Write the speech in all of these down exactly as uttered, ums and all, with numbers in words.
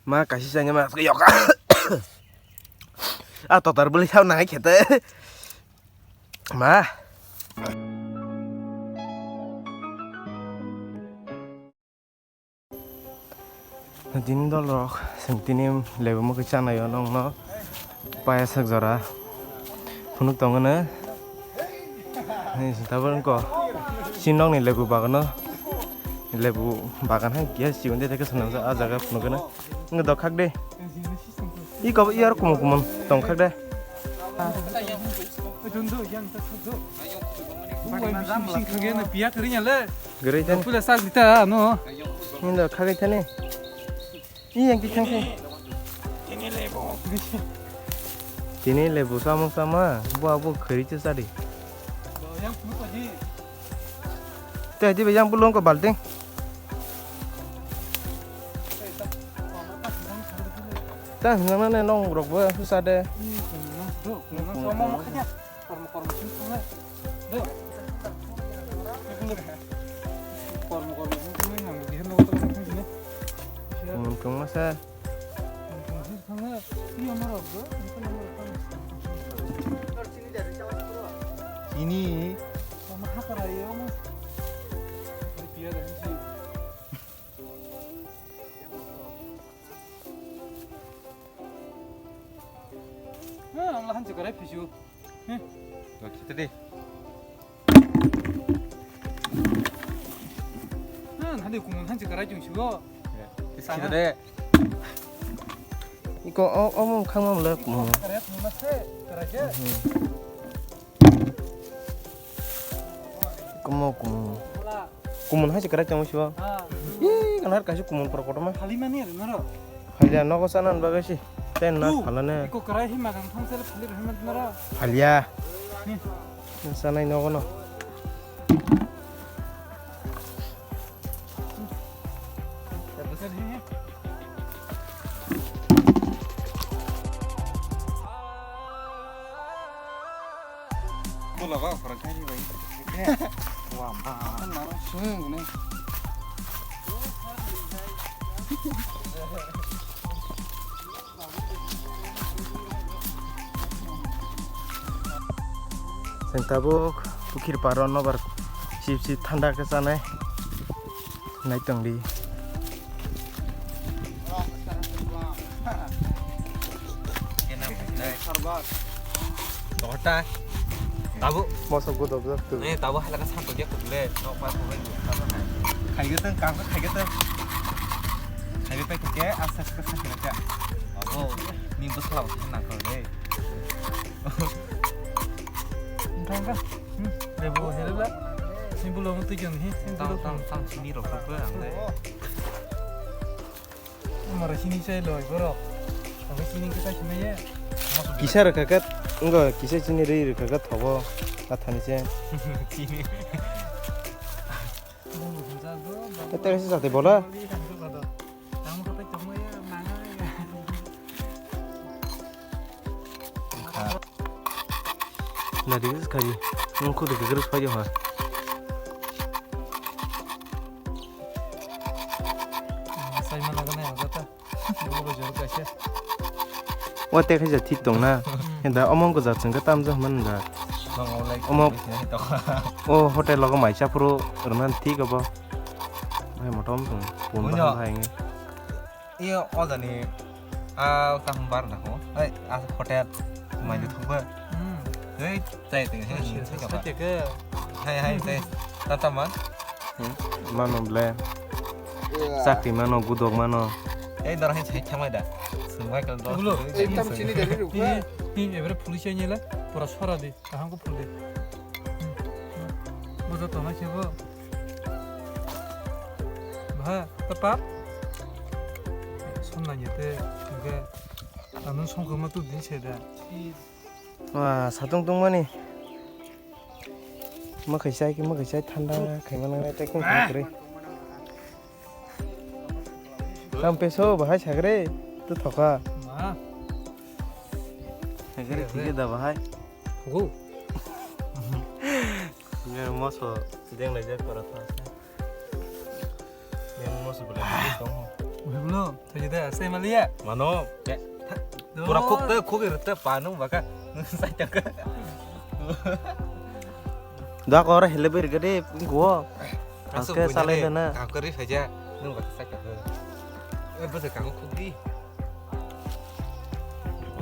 Ma kaisa changya ma yok. A totar bwlwi sao nai khete. Ma. Dini dol rok seng tini lebu mukhe chanayo nongno paya sak jora phunuk tongwno. Tabuk wngkha si nokni lebu bagano, lebu bagan hai kiya sigon de theke swnamjak ah jaga phunukgwno. Wngkha dokhak de. Iko iyar kumun kumun tongkhak de. Gurui thani. Pula sak dita no. Hindo khagai thani. Iyang ki thang thang. Tini lebu samung sama, bo abo khari cha sadi. Te di yang bulung ko balting. Ta hinang na nong rok bo sa de. Mung tong masa. Ini. Ang lahan cekarai pisu. Kita deh. Nang hadi kumun hansi karai chung sigo. Kita deh. Iko o o mung khang mam le kumun. Karai kumun se karai je. Kumun kumun. Kumun hai se karai chamo siwa. Ih, kan har kaisa kumun por kotor ma. Hali mani ari noro. Hali ya nogo sana bagasi. Ten na phalane. Iko karai hi magang thang sele phali rahi man noro. Hali ya. Sanai nogo no. Bola ba, orang kaya ni, bai. Wah, ma. Kan marah sung ni. Chwng tabuk pukhir paro nobar sip sip thanda khe chanai. Naitong di. Tohota. Tabuk. Mosok godok jak tu. Eh, tabuk halaka santo dia kudule. Nok pa kudule. Khaigo tong, kang khaigo tong. Khaigo tong ke, asa ke sakhe ka. Abo, ni bwsla bwsla nangkol de. Enggak, enggak. Hmm, lebu helala. Sini belum tujuh nih. Tang, tang, tang, sini rokok gue, ang de. Mara sini saya loh, borok. Sampai sini kita sini ya. Kisa rwkha khe, wngkha kisa chini rwi rwkha khe thogo, kathani se. Chini. Ete kaisa jate bola. Nadi khaji. Nung khudu khe group phai ha. Sai mana kana ya jata. Nung bo jor kaisa. O te khaisa thik tong na. Henda omong goja chwng khe tamjak man da. Omo o hotel logo mai cha phuru rwna thik obo. Hai motom tong. Pun bahai nge. Iyo o jani a kaham bar na ho. Ai a hotel mai de thok ba. Hmm. Ei tai tai hai ni thik ba. Hai hai tai. Tata man. Mano ble. Chakti mano, gudok mano. Ei dara hai chai thamai da. Sungbai kal dos. Ei tam sini dari rupa. Ni ni ebre police ni la pura sora de. Kaham ko phul de. Bojo tong hai se bo. Bha, ta pap. Sonna ni te, hingke, ano songkhe ma tu din se da. Wa, satung tungmani. Mwkhai chai khe mwkhai chai thanda khaima nangnai tei kung kung kwrwi. Tam peso bahai sagre tu thoka. Ma. Sagre thike da bahai. Go. Nang moso deng lai jak para tha. Nang moso belai tong. Wihiblo, thajida, sai maliya. Mano, ya, tha-, pura khuk te, khuk ir te, panu baka, sai tangka. Da kor hele bir gade, gua. Aske salai dana. Kau kari saja, nung baka sai tangka. Eh, bose kau khuk di.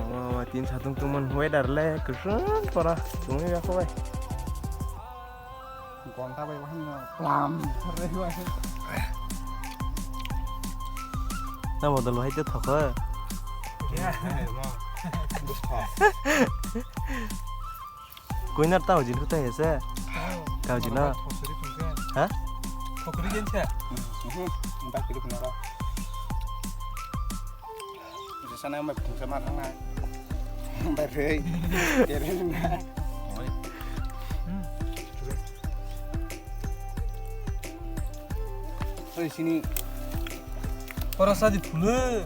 Mama, tin satung tuman weather le, kusum pora, tumi ya kau bai. Gonta bai wahai no plam re wahai. Na model wahai te thok. Ya, ma. Kuinar tau jin kutai ese. Tau jin na. Thokri thungke. Ha? Thokri jen se. Mhm. Empat kilo kenara. Sana mai phungsa ma thangna. Bai rei. Kere na. Oi sini. Ora sa di phule.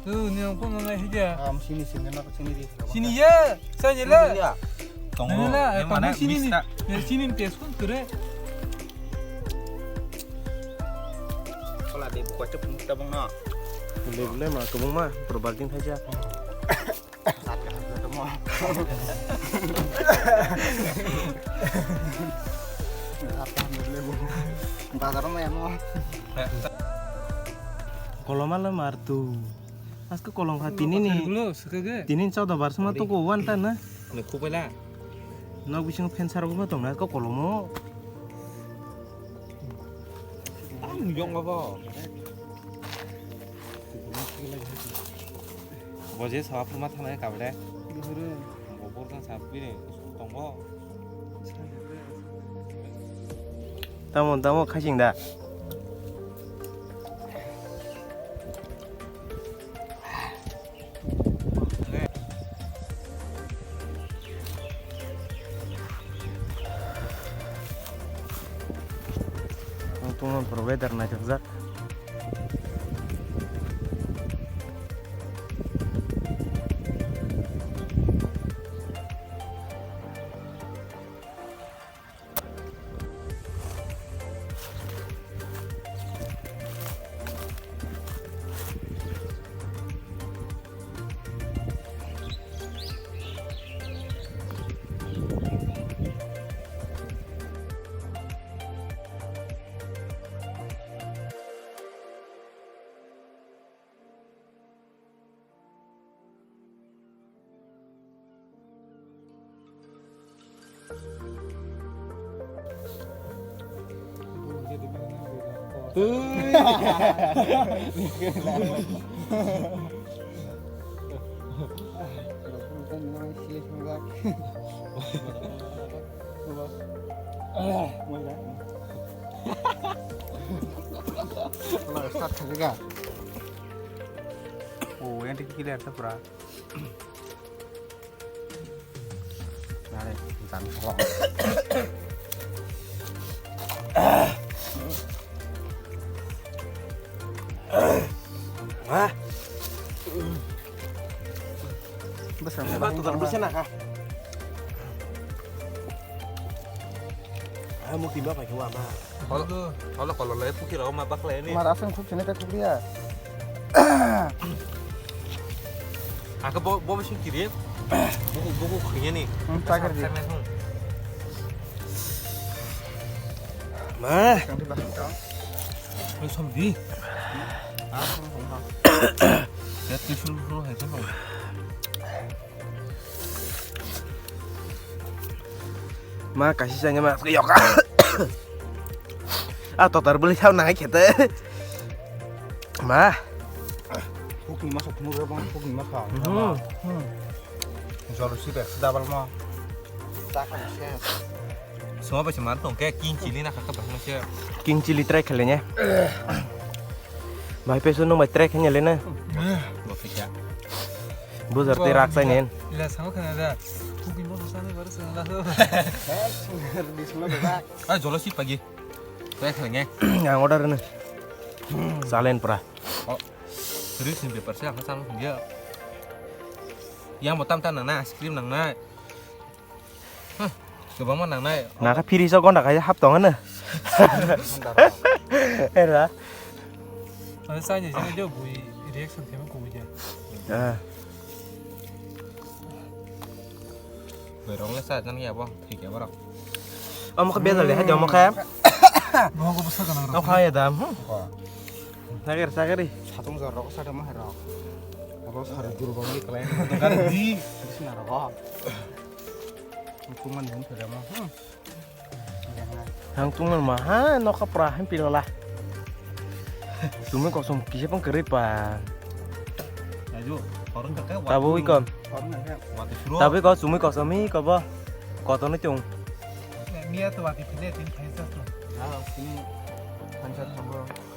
Tu ni ang ko ngai hija. Am sini sini na sini di. Sini ya. Sa je la. Tongo. Nila, eh, mane sini ni. Mista. Ya sini ni tes kun ture. Kola de buka cep muta bang na. Bule bule ma kebung ma, pura balting thaisa. Bazar ma ya mo. Koloma le mar tu. Aske kolom kha tini ni. Tini chauda bar suma to ko wan ta na. Ni khubela. Nok bising fan sarok ma tong na ko kolomo. Ang yong ba bo. Bo je sawa phuma thang nai kabde. Bo bor kha sa bini tong bo. Tamo, tamo, khasing da. Ang tungma provider naithokjak. Start khaika. Oh, yang tik clear sa pura. Nare, jam kok. Hah? Bwswk. Ba tutar bwswk na kha. Ah, mukti ba paikhe wa ma. Holo, holo, holo, le puki rok ma baklai ni. Mar aswng khuk sini ta khuk dia. Aka bo, bo bising kiri. Buku, buku khriya ni. Hmm, try kar di. Ma. Oi, som di. Ah, som, som, som. Ya, tu suru, suru, hai, som. Ma, kasi sanya ma, yoka. Ah, totar beli sao nai khete. Ma. Hukni masa phunuk ya, bang, hukni masa. Hmm. Jolo si bek, double ma. Takam se. Semua bisa mantong, kayak king chili nak kakak bahasa Malaysia. King chili try kali nya. Bai peso nung bai try kanya lena. Bo kerja. Buzar te rak sai nen. Ila sama kana da. Kuki mo sana baru sana da. Di sana da. Ah, jolo si pagi. Try kali nya. Yang order na. Salen pra. Oh. Serius ni paper saya apa salah dia. Yang botam tan nang na, ice cream nang na. Hah, kwbangma nangnai. Naka phiri sok gonda khai hap tong ano. Era. Chai ni jani jo bui reaction khe kubui de. Ah. Bui rong le sa jani ya bo, thik ya borok. Omo khe bejal de, hai de omo khe. Bo ko bwsa kana rok. Omo khe ya dam. Hmm. Sagir, sagiri. Satung jor rok sa de ma hai rok. Abo sar dur bang ni klai. Kan di. Sina rok. Kuman hun phe ma. Hmm. Hang tungman ma ha nokha pra hin pilala. Chumui kosom kisa pang kwrwi pa. Aju, horong kakak. Tabui kon. Horong kakak. Wati suro. Tabui kon chumui kosom hi kobo. Kotorni chung. Miya to wati phile tin khaisa to. Ah, sini khaisa to.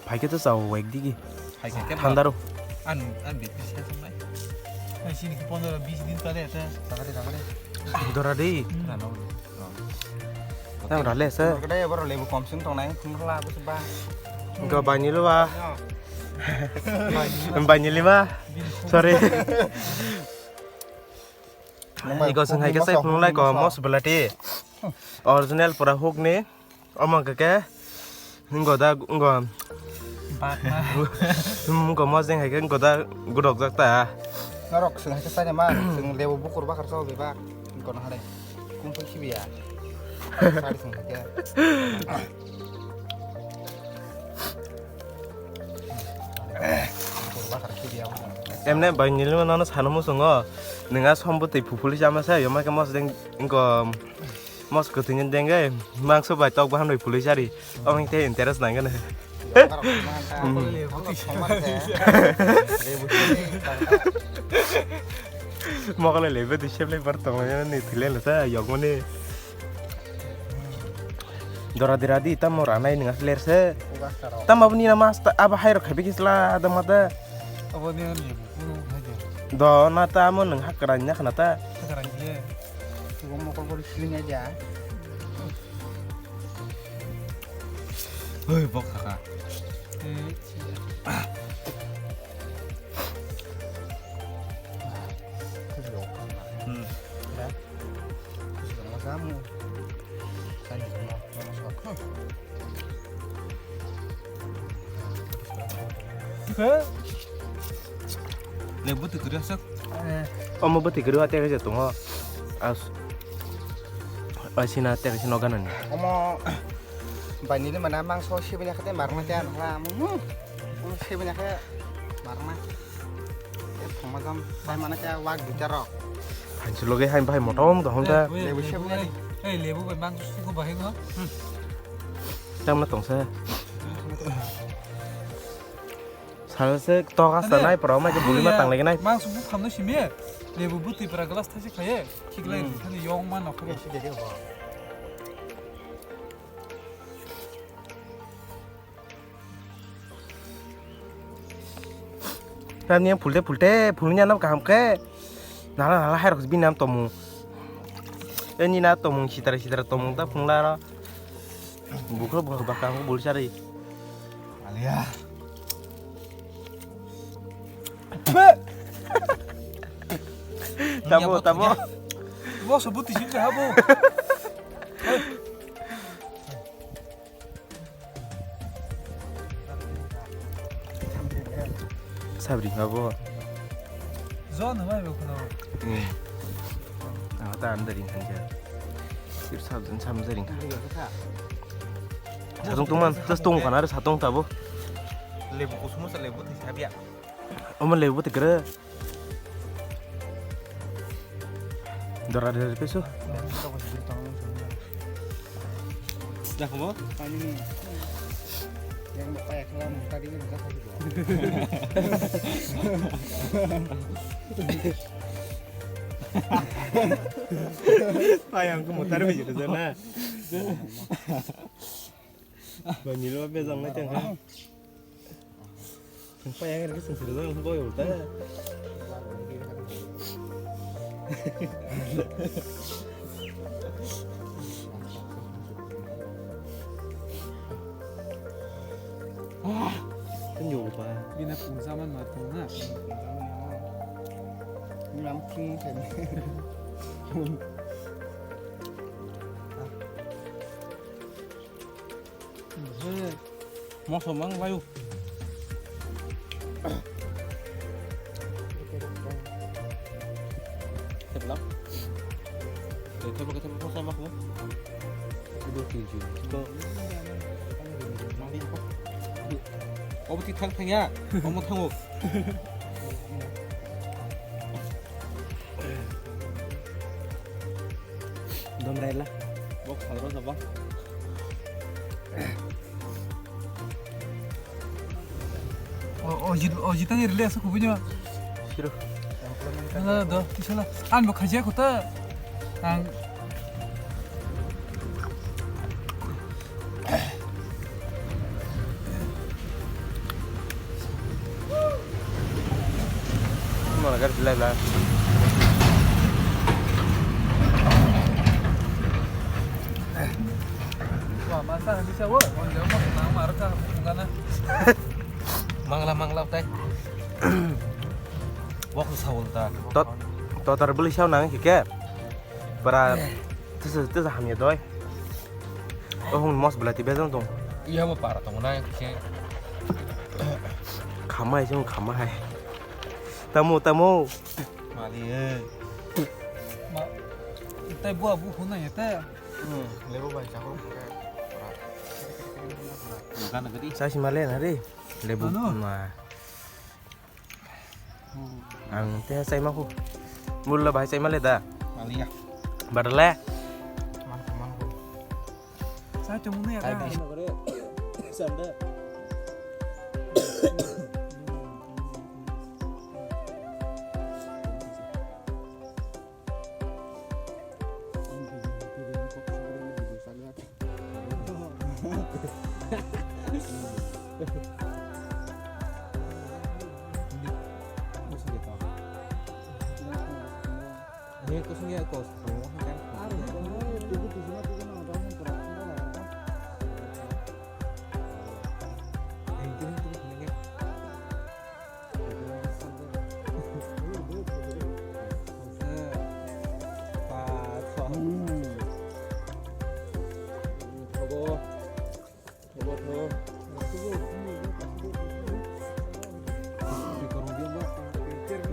Phaikhe to chao wek digi. Phaikhe ke thanda ro. An, an bit se sangnai. Ai sini ke pondro bis din pale ta. Dora di. Nang rale se. Kedai ya boro lebu kom sing tongnai, khungkhala aku seba. Enggak banyi lu ah. Banyi lima. Sorry. Iko sing hai ke sai phunulai ko mos belati. Original pura huk ni. Omo hwnkhe khe, wngkha da, wngkha. Bakma. Wngkha mojeng hai khe wngkha da, gudokjak ta. Norok swng hai khe chaya ma, swng lebu bukur bakar chao bebak. Wngkha no hare. Kung pui khibiya. Sari swng hai khe. Bukur bakar khibiya wngkha. Emne bai nilima nono sano muchungo. Nwnga sombotwi phupuli chama sa, yoma khe mojeng wngkha. Mos kwthwini dengwi mangso bai tok bahan bai pului sari. Omo tei interest nangani. Mokole lebe di seble bar tong ni thile le sa yokmani. Dora dira di tamo ranai nang ler se. Tamo aboni na mas abo hai rok khabi kisla da mata. Aboni ni. Do na ta amo nang hakran nya khana ta. Hakran ye. Mokol bori siling aja. Hei, bok kaka. Hmm. Lebu twi kwrwi aswk. Omo bwtwi kwrwi o tei kaisa tongo. As. Asina tei kaisa noganani. Omo bai nini mana mangso sibini khe marna tei ano hla. Omo sibini khe marna. Thongma jam bai mana khe wak duita rok. Hansi loge hai bai motom dohong ta. Lebu sibini. Ei lebu bai mangso suku bai ngo. Tamna tongsa. Salsa tok asta nai pura mai ke buli ma tang lagi nai. Mangso buphamno simi. Lebu bwtwi pura glass thaise khaye. Khiklai thani yong ma nokho. Rani yang phulte phulte phulnya nam kaham ke. Nala nala hai rok binam tomung. Ini na tomung sitara sitara tomung ta phungla ro. Bukhro bukhro bakang bul sari. Alia. Tamo, tamo. Bo so buti sing ha bo. Sabri ha bo. Zo no mai bo kono. Hmm. Ang ta andar ring hanja. Sip sab jan sam jaring. Satung tungman, just tung kana re satung tabo. Lebu kusumo sa lebu tisa biya. Omo lebu te kere. Dora dora peso. Dah mo? Yang mau kayak kelam tadi kan udah kasih. Ayang ko motor bi jero jana. Ba nilo be jang na tang ha. Tang pa yang ri sing sing jang bo yo ta. Ah, kan yo ba. Bina pungsa man ma tong na. Lam thing thing. Moso mang layu. Hello? Eh, table, table, table, sama aku. Itu tinggi. Itu. Obo ti thang thang ya. Omo thango. Dom raila. Bok khadro sabo. O, o, jit-, o, jitani release aku punya. Siro. Nah, do, kisah lah. An bo khajia kota. Ang. Mana gari belai belai. Wah, masa habis ya, wah. Mangla, mangla, utai. Wah, aku sawul ta. Tot, totar beli saw nang kike. Para, tesa, tesa hamya doi. Oh, hung mos belai ti bejang tong. Iya, mo para tong na kike. Khamai, sung khamai. Tamo, tamo. Mali, eh. Ma, tei bua bu huna ya, tei. Hmm, lebu bai, jago. Bukan negeri. Saya si male nari. Lebu. Anu. Ma. Hmm. Ang tei saya maku. Mulla bai saya male da. Mali ya. Badale. Manku, manku. Sa chumuni ya. Hai, ka. Sanda. Ini kusung ya kos.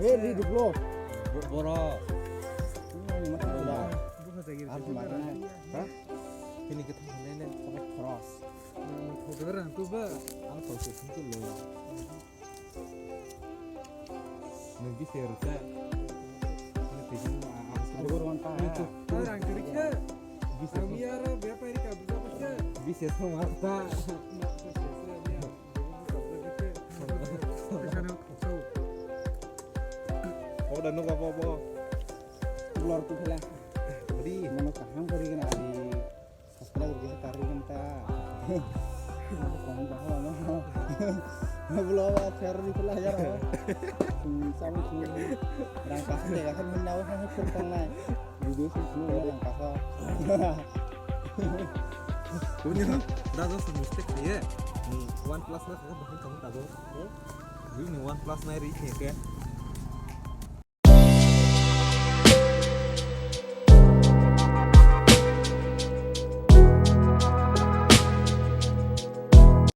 Hey, read the floor. Boro. Ini kita main apa cross? Ang tawse singkil lo. Nwng bisi rwkha. Nwng twi sini ma ang. Ang twi sini. Ang twi rwkha. Bisi. Ang iya ro bepari ka buja buja. Bisi sama ta. Oda nuga bobo. Lor tu khela. Odi. Mano kaham kari kena adi. Subscriber kita tarik kan ta. Komen bahwa no. Belum apa share di pula ya. Sama sini. Rang kasih ya kan menawa kan share kan naik. Video sih semua rang kasih. Punya, dah tuh mistake dia. One plus lah, kan bahkan kamu tahu. Ini one plus naik ri ke.